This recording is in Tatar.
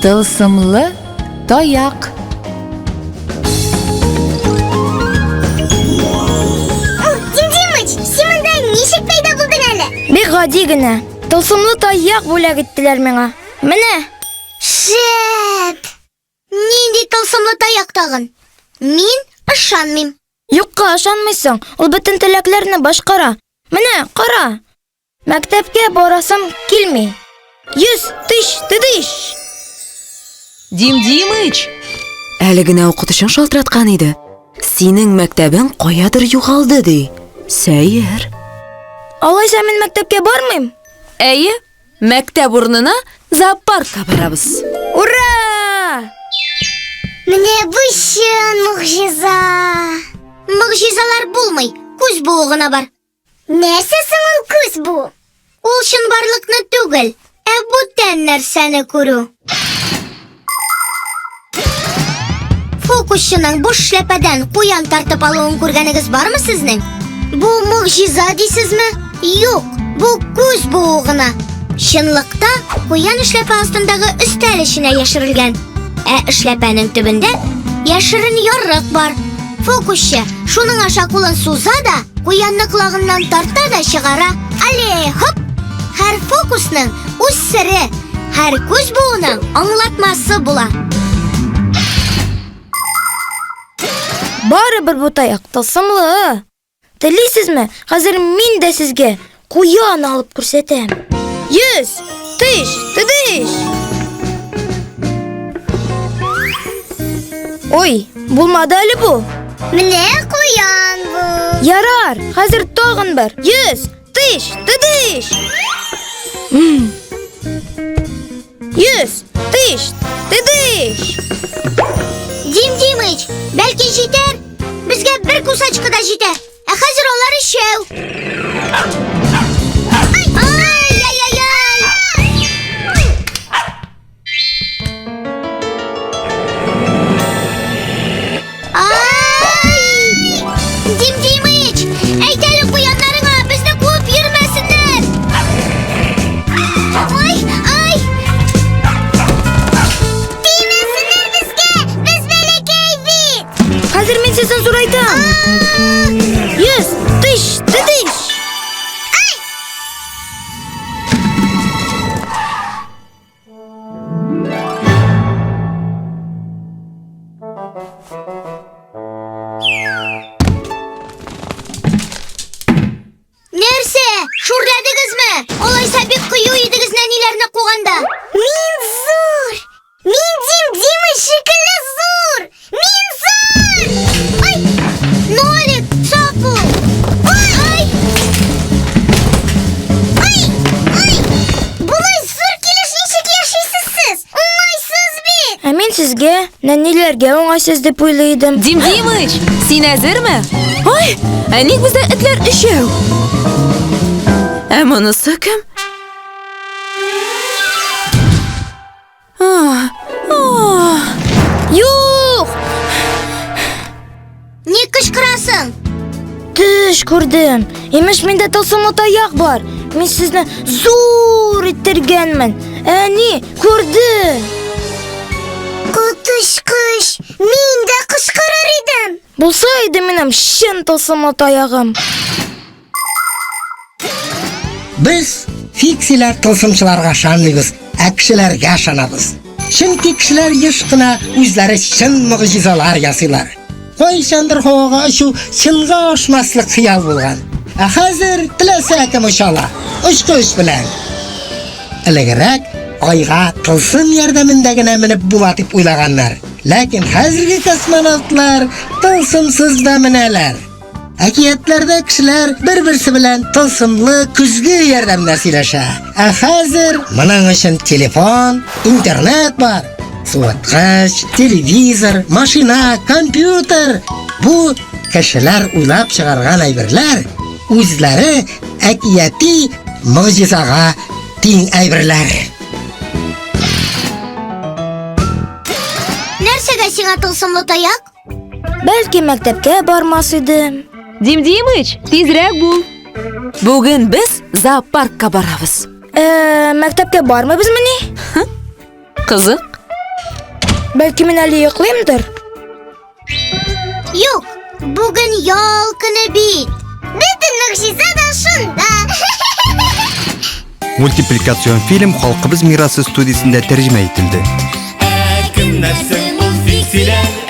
Тылсымлы таяк. Дим Димыч, син монда ничек пәйда булдың әле? Бик гади генә. Тылсымлы таяк бүләк иттеләр миңа. Менә. Шәп! Нинди тылсымлы таяк тагын? Мин ышанмыйм. Юкка ышанмыйсың, ул бөтен теләкләрне башкара. Менә, кара. Мәктәпкә барасым килми. Йөз тыш тыдыш. Дим Димыч! Әле генә укытучың шалтыраткан иде. Синең мәктәбең каядыр югалды, ди. Сәер. Алайса мин мәктәпкә бармыйм? Әйе, мәктәп урынына зоопаркка барабыз. Ура! Менә бу чын могҗиза. Могҗизалар булмый, күз буы гына бар. Нәрсә соң ул күз бу? Ул чынбарлыкны түгел, ә бүтән нәрсәне күрү. Фокусчының буш шляпәдән куян тартып алуын күргәнегез бармы сезнең? Бу могҗиза дисезме? Юк, бу күз буу гына. Чынлыкта куян эшләпә астындагы өстәл эченә яшерелгән. Ә эшләпәнең төбендә яшерен ярык бар. Фокусчы шуның аша кулын суза да, куянны колагыннан тарта да чыгара. Але, хоп! Һәр фокусның үз сере, һәр күз буының аңлатмасы була. Барыбер бу таяк тылсымлы. Телисезме? Хәзер мин дә сезгә куян алып күрсәтәм. Йөз, тыш, тыдыш. Ой, булмады әле бу. Менә куян бу. Ярар, хәзер тагын бер. Йөз, тыш, тыдыш. Йөз, тыш, тыдыш. Дим Димыч, бәлки җитәр? Безгә бер кусачка да җитә. Ә хәзер алар өчәү. Ай, ай, ай, ай. Ай! Дим Димыч, әйт әле куяннарыңа, безне куып йөрмәсеннәр. Ай, ай! Тимәсеннәр безгә, без бәләкәй бит. Хәзер мин сезне зурайтам. Йөз, тыш, тыдыш. Нәрсә? Шүрләдегезме? Алайса бик кыю идегез нәниләрне куганда. Мин зур! Мин Дим Дима шикелле зур! Мин зур! Ай! Нолик, сак бул! Ай! Ай! Ай! Болай зур килеш ничек яшисез сез? Уңайсыз бит! Ә мин сезгә нәниләргә уңайсыз дип уйлый идем. Дим Димыч, син әзерме? Ай, ә ник бездә этләр өчәү? Ә монысы кем? Юк! Ник кычкырасың? Төш күрдем. Имеш, миндә тылсымлы таяк бар. Мин сезне зур иттергәнмен. Әни, күрде. Коточкыч! Мин дә кычкырыр идем. Булса иде минем чын тылсымлы таягым. Без фиксиләр тылсымчыларга ышанмыйбыз, ә кешеләргә ышанабыз. Чөнки кешеләр еш кына үзләре чын могҗизалар ясыйлар. Кайчандыр һавага очу чынга ашмаслык хыял булган. Ә хәзер теләсә кем оча ала, очкыч белән. Элегрәк айга тылсым ярдәмендә генә менеп була дип уйлаганнар. Ләкин хәзерге космонавтлар тылсымсыз да менәләр. Әкиятләрдә кешеләр бер-берсе белән тылсымлы көзге ярдәмендә сөйләшә. Ә хәзер моның өчен телефон, интернет бар. Суыткыч, телевизор, машина, компьютер. Бу кешеләр уйлап чыгарган әйберләр үзләре әкияти могҗизага тиң әйберләр. Нәрсәгә сиңа тылсымлы таяк? Бәлки мәктәпкә бармас идем. Дим Димыч, тизрәк бул. Бүген без зоопаркка барабыз. Э, мәктәпкә бармыйбызмыни? Кызык. Бәлки мин әле йоклыймдыр? Юк, бүген ял көне бит. Бөтен могҗиза да шунда. Мультипликацион фильм Халкыбыз мирасы студиясендә тәрҗемә ителде. Ә кемнәр соң ул фиксиләр?